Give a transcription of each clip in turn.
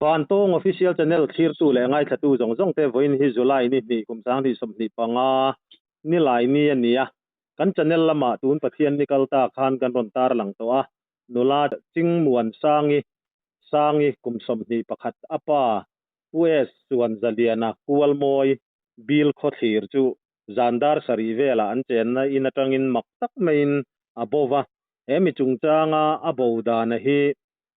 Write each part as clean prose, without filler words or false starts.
Vantawng Official Channel thlirtu leh ngaithlatu zawng zawng te vawiin hi July ni hnih kum 2025 nilai ni a ni a. Kan channel lamah tun Pathian ni kal ta khan kan rawn tarlang tawh a, nula Chingmuan Sangi, Sangi kum 21 a pa US chuan Zaliana Kualmawi Bill khawthlir chu zan dar sarih velah an chenna in atangin mak tak maiin a bo va. He mi chungchanga a bo dana hi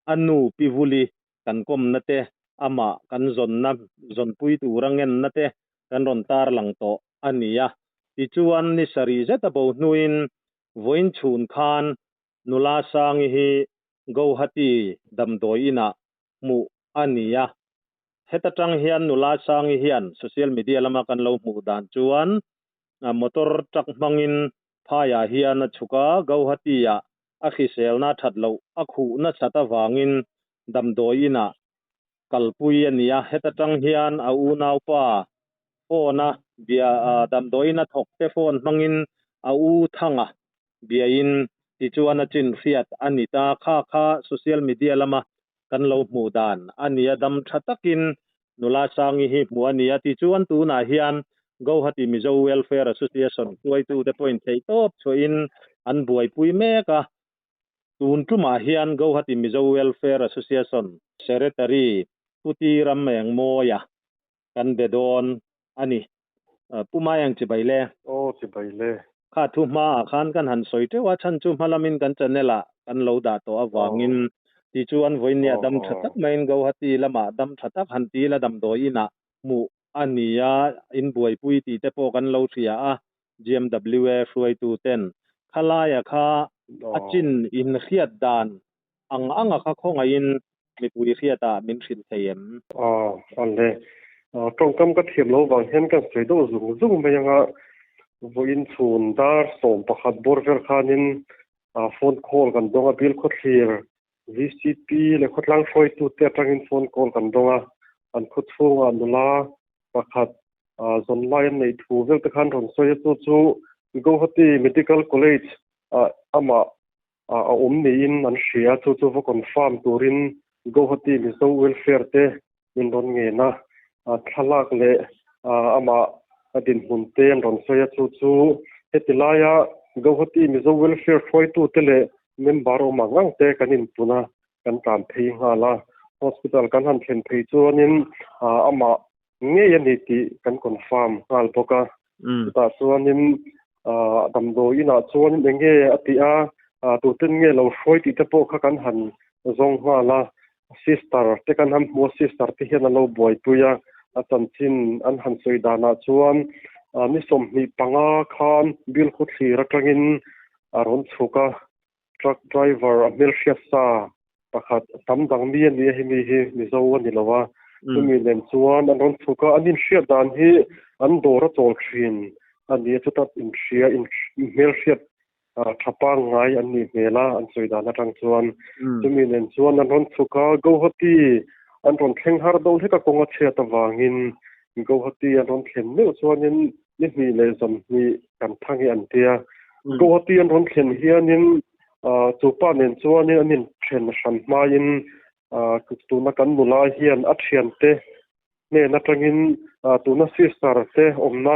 a nu Pi Vuli kan kawmna te, amah kan zawnna zawnpui tura ngenna te kan rawn tarlang tawh a ni a. Tichuan ni sarih zet a bo hnuin vawiin chhun khan nula Sangi hi Guwahati damdawi inah hmuh a ni a. Heta tang hian nula Sangi hian social media lama kan lo hmuh dan chuan motor truck hmangin phaiah hian a chhuk a, Guwahati-ah a hriselna that loh a khuh nasat avangin damdawi inah kalpui a ni a. Heta tang hian a unaupa phone a bia damdawi ina thawk te phone hmangin a u Thanga biain tichuan a chin hriat a ni ta. Kha kha social media lama kan lo hmuh dan a ni a, dam tha takin nula Sangi hi hmuh a ni a. Tichuan tunah hian Guwahati Mizo Welfare Association hruaitute pawhin theihtawp chhuahin an buaipui mek a. Tun tumah hian Guwahati Mizo Welfare Association Secretary Pu Ti Ramengmawia kan be dawn a ni. Pu Maiang chibai le. Aw chibai le. Kha thu hmaah khan kan han sawi teuh a, chhan chu hma lamin kan channel ah kan lo dah tawh avangin ti chu an vawinia dam tha tak maiin Guwahati lamah dam tha tak han ti ila damdawi inah hmuh a ni a, in buaipui tih te pawh kan lo hria a, GMWA hruaitu ten khalaia kha a chin in hriat dan ang anga kha khawngaihin mipui hriatah min hrilh thei em? Aw, a le. Tawngkam ka thiam lo vang hian kan sawi deuh zung zung mai anga vawiin chhun dar 11 bawr vel khanin phone call kan dawng a, Bill Khawthlir VCP leh khawtlang hruaitute atangin phone call kan dawng a, an khaw chhungah nula pakhat zawn lai an neih thu vel te khan rawn sawi a, chu chu Guwahati Medical College amah a awm niin an hria, chu chu va confirm turin Guwahati Mizo Welfare te min rawn ngen a, thlalak leh amah a dinhmun te an rawn sawi a, chu chu heti laia Guwahati Mizo Welfare hruaitute leh member awm ang ang te kan inpun a, kan tlan phei nghal a, hospital kan han thlen phei chuanin amah ngei a ni tih kan confirm nghal bawk a. Chutah chuanin damdawi inah chuanin eng nge a tih a, tuten nge lo hruai tih te pawh kha kan han zawng nghal a. Sister te kan han hmu a, sister te hian an lo buaipui a, a chanchin an han sawi danah chuan ni 25 khan Bill Khawthlir atangin a rawn chhuk a, truck driver a hmelhriat sa pakhat tam dang mi a ni a, hemi hi Mizo a ni lo a, chumi nen chuan an rawn chhuk a, an inhriat dan hi an dawr a chawl thin a ni a, chuta inhria hmelhriat tha pangngai an nih hmel a, an sawi dan atang chuan chumi nen chuan an rawn chhuk a, Guwahati an rawn thleng har deuh hlek a, kawng a chhiat avangin Guwahati an rawn thlen meuh chuanin ni hnih leh 20 kan thang hi an tia. Guwahati an rawn thlen hianin chupa nen chuanin an inthen hran hmain tuna kan nula hian a thiante hnen atangin tuna sister te awmna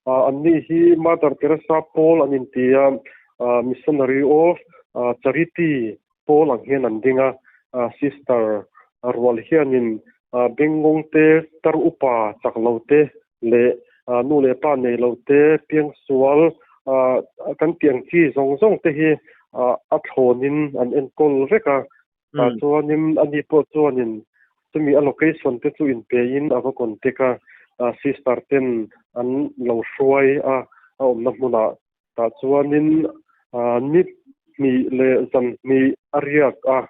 anni hi Mother Teresa pawl an inti a, Missionary of Charity pawl ang hian an ding a, sister rual hianin bengngawng te, tar upa chak lo te leh nu leh pa nei lo te, piangsual kan tih ang chi zawng zawng te hi a thlawnin an enkawl vek a. Tah chuanin ani pawh chuanin chumi a location te chu inpein a va contact a, sister ten an lo hruai a, a awmna hmunah. Tah chuanin ni hnih leh zan hnih a riak a,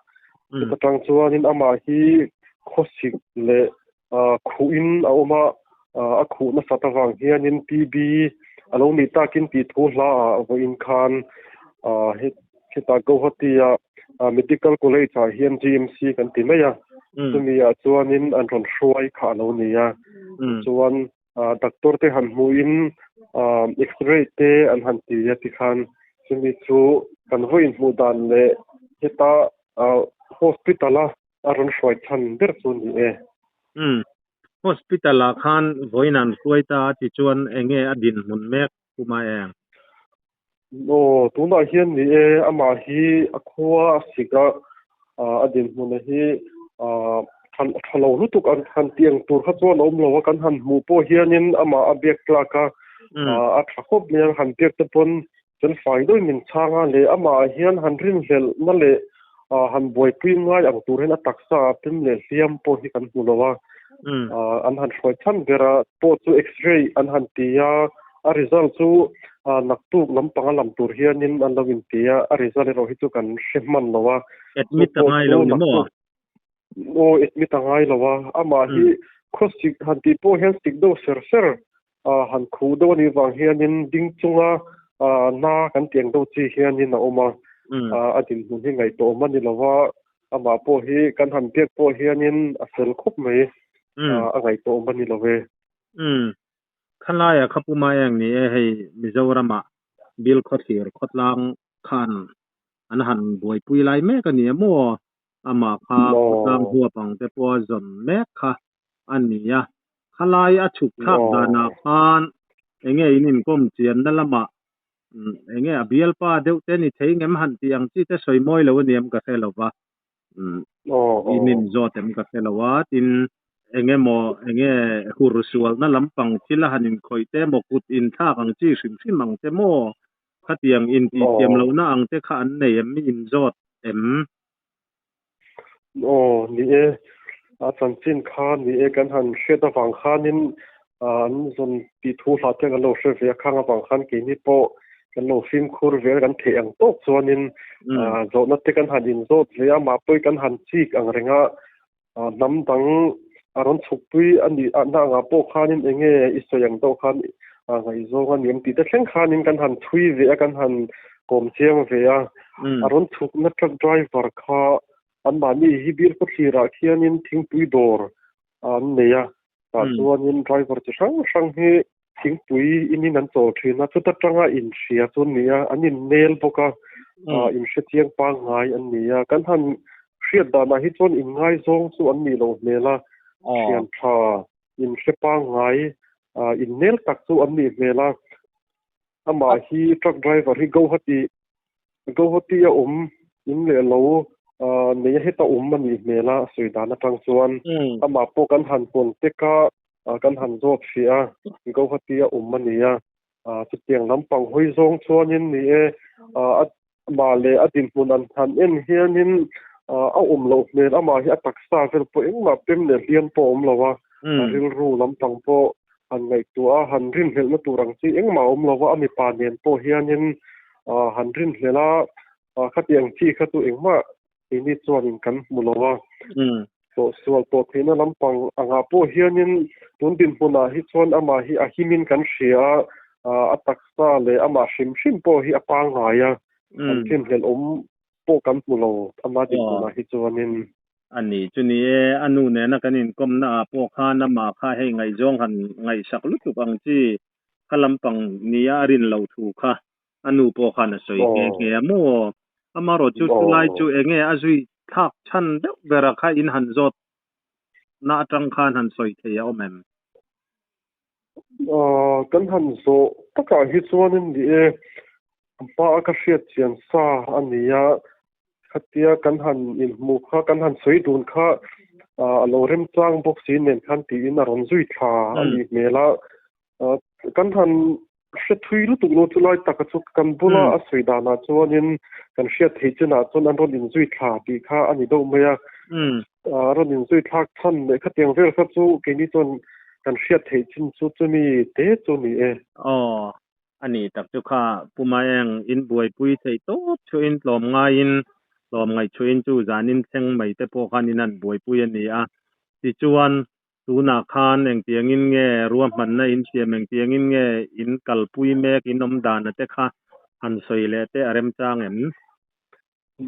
chuta tang chuanin amah hi khawsik leh khuhin a awm a, a khuh nasat avang hianin TB a lo nih takin tih thu hla ah vawiin khan hetah Guwahati-a Medical College ah hian GMC kan ti mai a, chumi ah chuanin an rawn hruai kha a lo ni a, chuan Doctor te han hmuhin x-ray te an han ti a tikhan chumi chu kan vawiin hmuh dan leh heta hospital a. a rawn hruai chhan ber chu ni e. Umm. Hospital ah khan vawiin an hruai ta a ti chuan enge a dinhmun mek kuma eng? Aw, tunah hian ni e, amah hi a khua a sik a, a dinhmuna hi tha lo lutuk an han tih ang tur kha chuan a awm lo a, kan han hmuh pawh hianin amah a biak tlak a, a tha khawp mai a, han biak te pawn fel fai deuhin min chhang a leh amah hian han rinhlelhna leh han buaipui ngai ang tur hian a taksa a pem leh hliam pawh hi kan hmu lo a, an han hruai chhan ber a, pawh chu x-ray an han ti a, A result chu naktuk lampanga lam tur hianin an lo inti a, a result erawh hi chu kan hre hman lo a. Admit a ngai lo ni maw? Aw, admit a ngai lo a. Amah hi khawsik han tih pawh hian sik deuh ser ser han khuh deuh a nih vang hianin ding chunga na kan tih ang deuh chi hianin a awm a. A dinhmun hi ngaihtuahawm a ni lo va, amah pawh hi kan han biak pawh hianin a fel khawp mai, a ngaihtuahawm a ni lo ve. Khalaia kha Pu Maeng ni e hei Mizoramah Bill Khawthlir khawtlang khan an han buaipui lai mek a ni a maw? Amah kha khawtlang huap ang te pawha zawn mek kha a ni a. Khalai a chhuk thlak danah khan enge in inkawm chianna lamah enge a bialpa deuh te ni thei ngem han tih ang chi te sawi mawi lo a ni em ka hre lo va. In inzawt em ka hre lo a, tin engemaw enge hur sualna lampang thil a han inkhawih te emaw kut inthlak ang chi hrim hrim ang te maw khatiang intihthiam lohna ang te kha an nei em inzawt em? Aw ni e, a chanchin kha ni e kan han hriat avang khanin an zawn tih thu hlah te kan lo hre ve a, khang avang khan keini pawh kan lo fimkhur ve a, kan theih ang tawk chuanin zawhna te kan han inzawt ve a, mah pawhin kan han chik ang reng a, hnam dang a rawn chhukpui a nih na angah pawh khanin eng nge i sawi ang deuh khan ngaihzawng a ni em tih te thleng khanin kan han chhui ve a, kan han kawm chiang ve a, a rawn chhukna truck driver kha anmahni hi bial khawthlirah khianin thingpui dawr an nei a, tah chuanin driver chi hrang hrang hi thingpui inin an chawl thin a, chuta tanga inhria chu an ni a, an innel bawk a, inhre chiang pangngai an ni a, kan han hriat danah hi chuan inngaizawng chu an nih loh hmel a, thian tha inhre pangngai innel tak chu an nih hmel a, amah hi truck driver hi Guwahati Guwahati a awm in leh lo nei a heta awm a nih hmel a, a sawi dan atang chuan amah pawh kan han contact a, kan han zawt hrih a, Guwahati a awm a ni a, chutiang lampang hawi zawng chuanin ni e, amah leh a dinhmun an han en hianin a awm loh hmel, amah hi a taksa vel pawh engmah pem leh hliam pawh a awm lo a, a rilru lampang pawh han ngaihtuah a, han rinhlelhna tur ang chi engmah a awm lo va, a mipa nen pawh hianin han rinhlelh a, khati ang chi kha chu engmah keini chuanin kan hmu lo a. Tawhsual tawh theihna lampang angah pawh hianin tun dinhmunah hi chuan amah hi a himin kan hria a, a taksa leh amah hrim hrim pawh hi a pangngai a, an rinhlelh awm pawh kan hmu lo amah dinhmunah hi chuanin. A ni, chu ni e, a nu nena kan inkawmna ah pawh khan amah kha hei ngaihzawng han ngaihsak lutuk ang chi kha lampang nia a rin loh thu kha a nu pawh khan a sawi nghe nghe a maw? Amaherawh chu chulai chu enge a zui thlak chhan deuh bera kha in han zawt na atang khan han sawi thei a awm em? Kan han zawh takah hi chuanin ni e, a hma a ka hriat chian sa a ni a, Khatia kan han inhmuh kha, kan han sawi dun kha a lo remchang bawk si nen khan tiin a rawn zui thla a nih hmel a. Kan han hre thui lutuk lo chu lai taka chu kan bula a sawi danah chuanin kan hriat theih chinah chuan an rawn inzui thla tih kha a ni deuh mai a. A rawn inzui thlak chhan leh khatiang vel kha chu keini chuan kan hriat theih chin chu chumi te chu ni e. Aw, A nih tak chu kha Pu Maeng in buaipui theih tawp chuhin tlawm ngaiin tlawm ngaih chuhin chu zanin thleng mai te pawh khan in han buaipui a ni a. Tichuan tunah khan engtiangin nge ruahmanna in siam engtiangin nge in kalpui mek in awm dana te kha han sawi leh te a remchang em?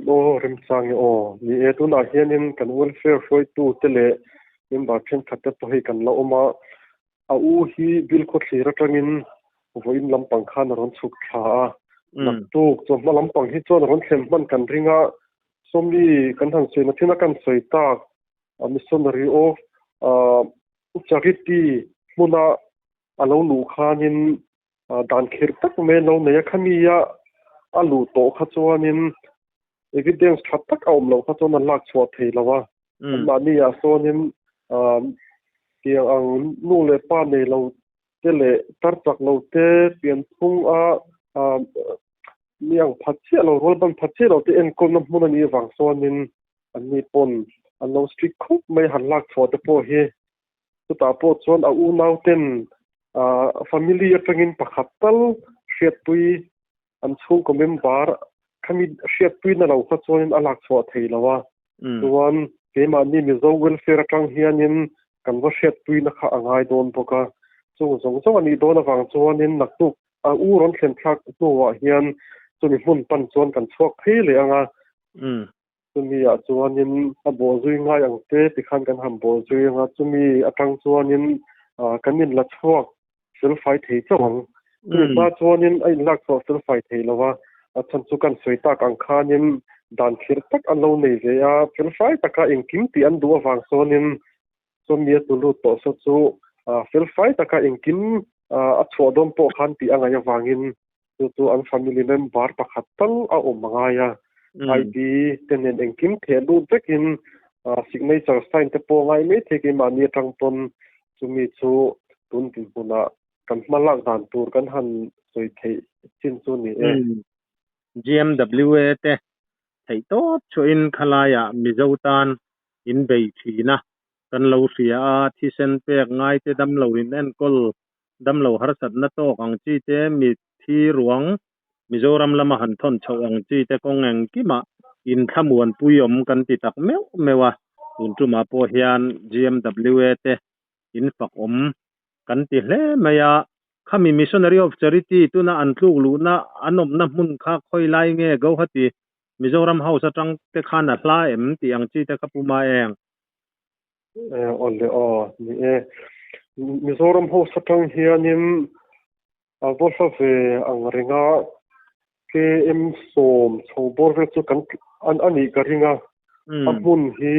Aw remchang e aw. Ni e tunah hianin kan welfare hruaitu te leh member thenkhat te pawh hei kan la awm a, a u hi bill khawthlir atangin vawiin lampang khan a rawn chhuk thla a, naktuk chawhma lampang hi chuan a rawn thlen hman kan ring a, Sawmi kan han sawi na thina kan sawi tak Missionary of Charity hmuna a lo luh khanin dan khirh tak mai an lo nei a, khami a a luh tawh kha chuanin evidence tha tak a awm loh kha chuan an lak chhuah thei lo a. Anmahni ah sawnin tiang ang nu leh pa nei lo te leh tar chak lo te pianphung a mi ang phat chiah lo, rual ban phat chiah lo te enkawlna hmun a nih avang chuanin anni pawn an lo strict khawp mai han lak chhuah te pawh hi. Chutah pawh chuan a unau ten family atangin pakhat tal hriatpui an chhungkaw member khami hriatpui na lo kha chuanin a lak chhuah thei lo a. Chuan keimahni Mizo welfare atang hianin kan va hriatpui na kha a ngai dawn bawk a. Chung zawng zawng a nih dawn avang chuanin naktuk a u rawn thlen thlak hnuah hian chumi hmun pan chuan kan chhuak phei leh ang a. Chumi ah chuanin a bawhzui ngai ang te tikhan kan han bawhzui ang a, chumi atang chuanin kan inla chhuak felfai thei chauh ang. Chumi hma chuanin a inlak chhuah felfai thei lo a, a chhan chu kan sawi tak ang khanin dan khirh tak an lo nei ve a, felfai taka engkim tih an duh avang sawnin chumi a tlu lut tawh saw chu felfai taka engkim a chhuah dawn pawh khan tih a ngaih avangin chu chu an family member pakhat tal a awm a ngai a, ID te nen engkim theh lut vekin signature sign te pawh a ngai mai thei keimahni atang pawn chumi chu tun dinhmunah kan hma lak dan tur kan han sawi theih chin chu ni e. GMWA te theih tawp chhuahin khalaiah Mizo tan in bei thin a, kan lo hria a, thisen pek ngaite damlo in enkawl Damlo harsatna tawk ang chi te, mitthi ruang Mizoram lama han thawn chhoh ang chi te kawng engkimah inthlamuanpui awm kan ti tak meuh meuh a, tun tumah pawh hian GMWA te in fak awm kan ti hle mai a. Khami Missionary of Charity tuna an tluk luhna an awmna hmun kha khawi lai nge Guwahati Mizoram House atang te khan a hla em tih ang chi te kha puma eng? Aw le aw, ni e. Mizoram house atang hianin a va hla ve ang reng a, KM sawm chho bawr vel chu kan a nih ka ring a. A hmun hi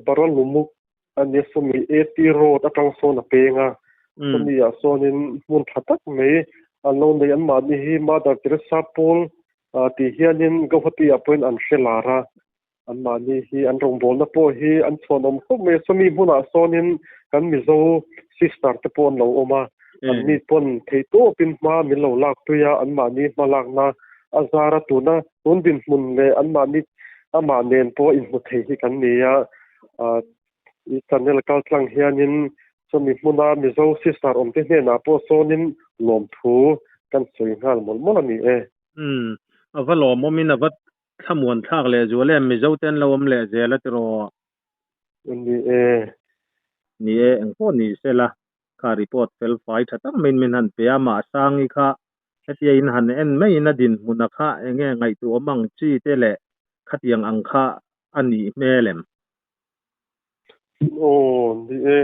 Baralumuk a nia sawmi AT road atang sawn a peng a. Sawmi ah sawnin hmun tha tak mai an lo nei anmahni hi Mother Teresa pawl tih hianin Guwahati ah pawhin an hre lar a. Anmahni hi an rawngbawlna pawh hi an chhuanawm khawp mai a, sawmi hmunah sawnin kan Mizo sister te pawh an lo awm a, anni pawn theihtawpin hma min lo lakpui a, anmahni hma lakna a zar a, tuna tun dinhmun leh anmahni amah nen pawh inhmu thei hi kan ni a, i channel kaltlang hianin sawmi hmuna Mizo sister awmte hnenah pawh sawnin lawmthu kan sawi nghal mawlh mawlh a ni e. Umm, a va lawmawmin a va Thlamuan thlak leh zual em Mizo te an lo awm leh zel a tiraw? Ni e. Ni e, engpawh ni sela kha report fel fai tha tak maiin min han pe a, Mahsangi kha hetia in han en maiin a dinhmun a kha enge ngaihtuah awm ang chi te leh khatiang ang kha a nih hmel em? Aw, ni e.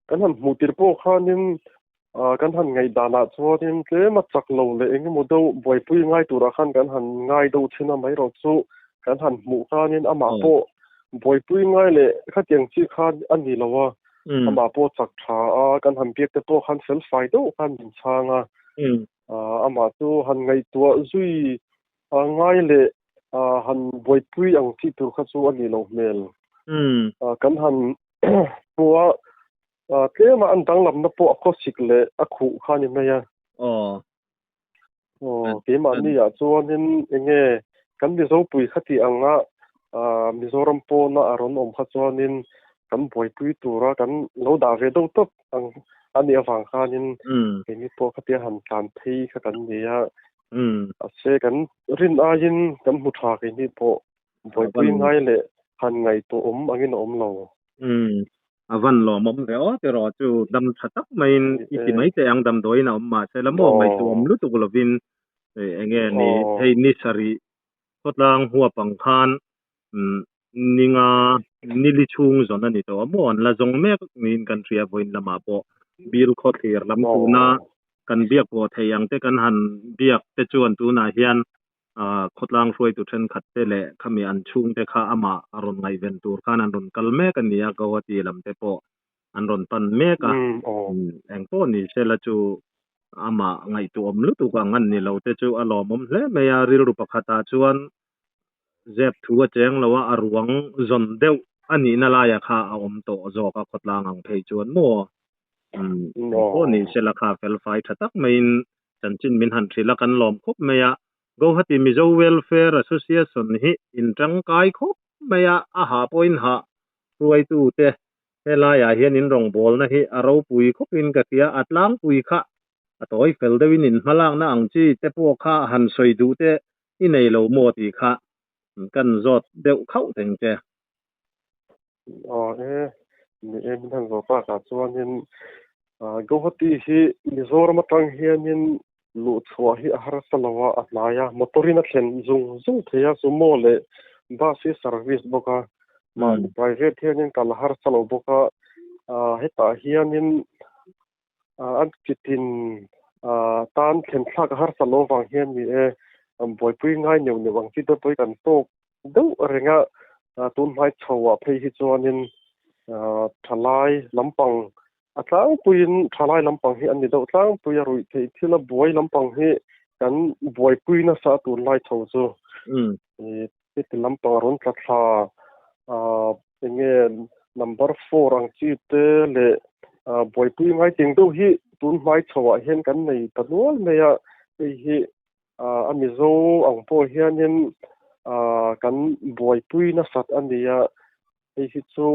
Kan han hmuh tirh pawh khanin kan han ngaihdanah chuanin tlem a chak lo leh eng emaw deuh buaipui ngai turah khan kan han ngai deuh thin a mai erawh chu kan han hmuh khanin amah pawh buaipui ngai leh khatiang chi khan a ni lo a, amah pawh chak tha a, kan han biak te pawh khan fel fai deuh khan min chhang a, amah chu han ngaihtuah zui ngai leh han buaipui ang tih tur kha chu a nih loh hmel. Kan han hmu a, tlema an danglamna pawh a khawsik leh a khuh kha a ni mai a. Aw, keimahni ah chuanin enge kan Mizopui kha tih anga Mizoram pawna a rawn awm kha chuanin kan buaipui tura kan lo dah ve deuh tawp ang a nih avang khanin keini pawh khatia han tlan phei kha kan ni a. Mahse kan rin aiin kan hmu tha keini pawh buaipui ngai leh han ngaihtuah awm angin a awm lo. A van lawmawm ve aw tiraw chu dam tha tak maiin i ti mai teh ang damdawiin a awm mahse la maw ngaihtuah awm lutuk lovin enge ni hei ni sarih khawtlang huap ang khan ninga nili chhung zawn a ni tawh a maw an la zawng mek niin kan hria vawiin lamah pawh bil khawthlir lam tuna kan biak pawh thei ang te kan han biak te chuan tunah hian. Khawtlang hruaitu thenkhat te leh khami an chhungte kha amah a rawn ngaihven tur khan an rawn kal mek a ni a, Guwahati lam te pawh an rawn pan mek a. Engpawh ni sela chu amah ngaihtuahawm lutuk ang an ni lo te chu a lawmawm hle mai a, rilru pakhatah chuan zep thu a cheng lo a, a ruang zawn deuh a nihna laia kha a awm tawh zawk a khawtlang ang phei chuan maw? Engpawh ni sela kha felfai tha tak maiin chanchin min han hrilh a, kan lawm khawp mai a. Guwahati Mizo Welfare Association hi in tangkai khawp mai a, a hah pawhin hah hruaitute helaiah hian in rawngbawlna hi a ropui khawpin ka hria, a tlangpui kha a tawi fel deuhin in hmalakna ang chi te pawh kha han sawi duh te i nei lo maw tih kha kan zawt deuh khauh teng che. Aw e, ni e min han zawh takah chuanin Guwahati hi Mizoram atang hianin luh chhuah hi a harsa lo a, a hnai a, motor in a thlen zung zung thei a, sumo leh bus hi service bawk a, mahni private hianin kal a harsa lo bawk a, hetah hianin an chitin tan thlen thlak a harsa lo vang hian ni e, buaipui ngai neuh neuh ang chi te pawh hi kan tawk deuh reng a, tun hmai chho ah phei hi chuanin thalai lampang a tlangpuiin thalai lampang hi an ni deuh tlangpui a, ruih theih thil a buai lampang hi kan buaipui nasa a tunlai chho chu. Heti lampang a rawn tla thla eng nge number four ang chi te leh buaipui ngai ting deuh hi tun hmai chho ah hian kan nei ta nual mai a, hei hi A Mizo ang pawh hianin kan buaipui nasat a ni a, hei hi chu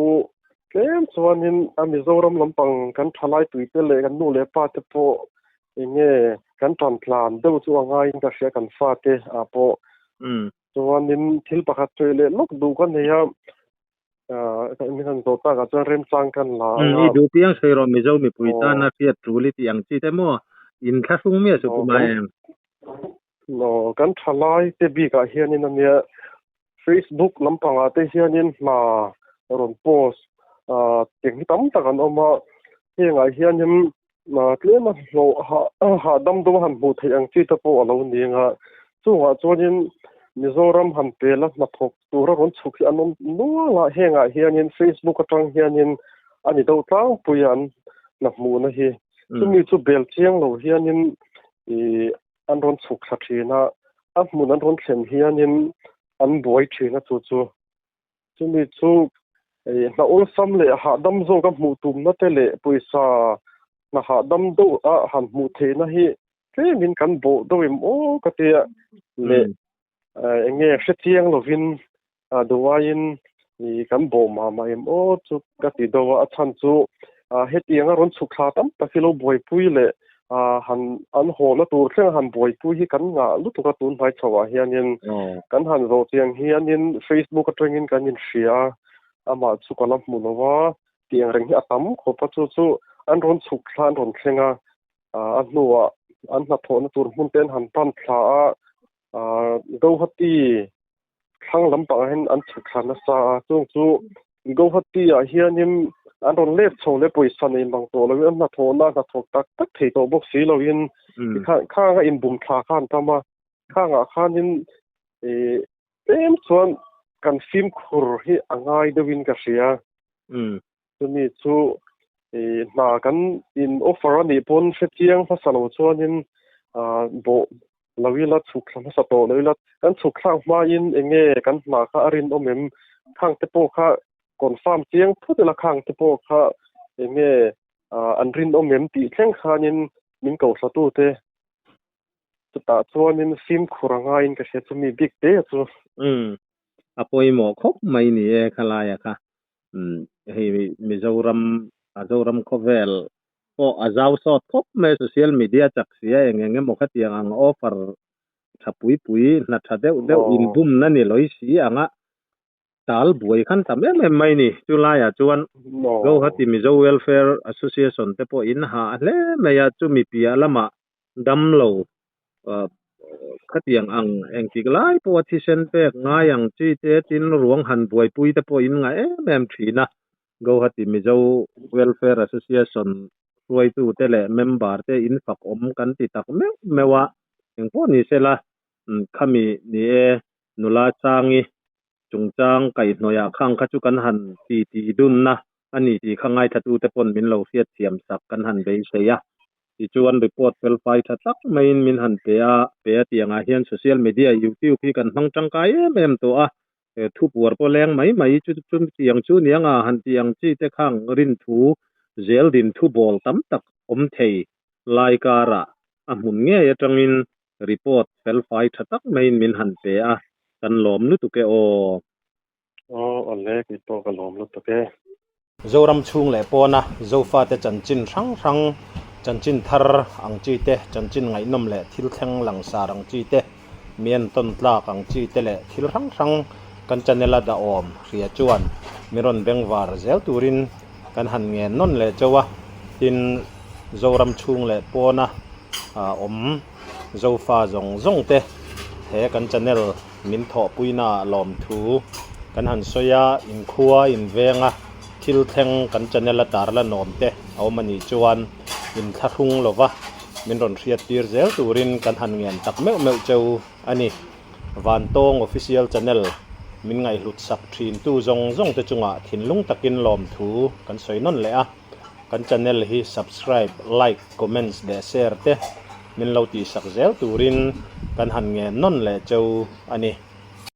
tlem chuanin a Mizoram lampang kan thalai tuite leh kan nu leh pa te pawh eng nge kan tan tlan deuh chu a ngaiin ka hria kan fate ah pawh. Chuanin thil pakhat sawi leh lawk duh ka nei a, min han zawh takah chuan remchang kan la ang a. I duh piang sawi rawh Mizo mipui tana hriat tul i tih ang chi te maw? In thlahrung miah chu pu mai em? Aw, kan thalai te bikah hianin ania Facebook lampangah te hianin hna rawn post eng hi tam tak an awm a, hengah hianin tlema hlawh hahdam deuh a han hmuh theih ang chi te pawh a lo ni ang a, chungah chuanin Mizoram han pela hnathawk Tura rawn chhuk hi an awm nual a, hengah hianin Facebook atang hianin a ni deuh tlangpui a an hna hmuhna hi. Chumi chu bel chiang lo hianin ih an rawn chhuk thla thin a, a hmun an rawn thlen hianin an buai thin a chu chu. Chumi chu ih hna awlsam leh hahdam zawk a hmuh tumna te leh pawisa hna hahdam deuh a han hmuh theihna hi tlemin kan bawh deuh em aw ka tia leh Eng nge hre chiang lovin duhaiin kan bawh mah mah em aw chu ka ti deuh a, a chhan chu hetiang a rawn chhuk thla tam tak hi lo buaipui leh han an hawna tur thleng a han buaipui hi kan ngah lutuk a tun hmai chho ah hianin kan han zawh chiang hianin Facebook atangin kan inhria a, amah chu ka la hmu lo a, tiang reng hi a tam khawp a chu chu an rawn chhuk thla an rawn thleng a, a hnuah an hnathawhna tur hmun te an han pan thla a. Guwahati thlang lampangah hian an chhuk thla nasa a, chung chu Guwahati ah hianin an rawn let chho leh pawisa nei mang tawh loin an hnathawhna hnathawk tak tak thei tawh bawk si loin khang a inbum thla kha an tam a, khangah khanin ih tlem chuan kan fimkhur hi a ngai deuhin ka hria. Chumi chu ih hna kan in offer a nih pawn hrechiang hmasa lo chuanin ah bawh lo ila chhuk thla hmasa tawh lo ila kan chhuk thlak hmain eng nge kan hna kha a rinawm em khang te pawh kha confirm chiang phut ila khang te pawh kha eng nge ah an rinawm em tih thleng khanin min ko thla tu te chutah chuanin fimkhur a ngaiin ka hria chumi bik te chu. Umm a pawimawh khawp mai ni e khalaia kha. Hei Mizoram a Zoram khawvel pawh a zau sawt khawp mai social media chak sia eng eng emaw khatiang ang offer tha pui pui hna tha deuh deuh inbumna ni lawih si anga tal buai khan tam em em mai ni. Chu laiah chuan Guwahati Mizo Welfare Association te pawh in ha hle mai a, chumi piah lamah damlo khatiang ang engtik lai pawha thisen pek ngai ang chi te tin ruang han buaipui te pawh in ngah em em thin a. Guwahati Mizo Welfare Association hruaitu te leh member te in fak awm kan ti tak meuh meuh a, engpawh ni sela. Khami ni e nula Sangi chungchang kaihhnawih ah khang kha chu kan han ti ti dunna a ni tih kha ngaithlatute pawn min lo hriatthiam sak kan han beisei a. Tichuan report felfai tha tak maiin min han pe a, pe a tiangah hian social media youtube hi kan hmang tangkai em em tawh a, thu puar pawh leng mai mai chu chu tiang chu niang a han tih ang chi te khang rinthu zel din thu bawl tam tak awm thei lai karah a hmun ngei atangin report felfai tha tak maiin min han pe a, kan lawm lutuk e aw. Aw awle kei pawh ka lawm lutuk e. Zoram chhung leh pawna Zofate chanchin hrang hrang, chanchin thar ang chi te, chanchin ngaihnawm leh thil thleng langsar ang chi te, mi entawn tlak ang chi te leh thil hrang hrang kan channel a dahawm hria chuan mi rawn bengvar zel turin kan han ngen nawn leh chauh a, tin Zoram chhung leh pawna awm Zofa zawng zawng te he kan channel min thawhpuina ah lawmthu kan han sawi a, inkhua invenga thil thleng kan channel a tar la nawm te a awm a nih chuan inthlahrung lova min rawn hriat tir zel turin kan han ngen tak meuh meuh cheu a ni. Vantawng Official Channel min ngaihhlut sak thin tu zawng zawng te chungah thinlung takin lawmthu kan sawi nawn leh a, kan channel hi subscribe, like, comments leh share te min lo tihsak zel turin kan han ngen nawn leh cheu a ni.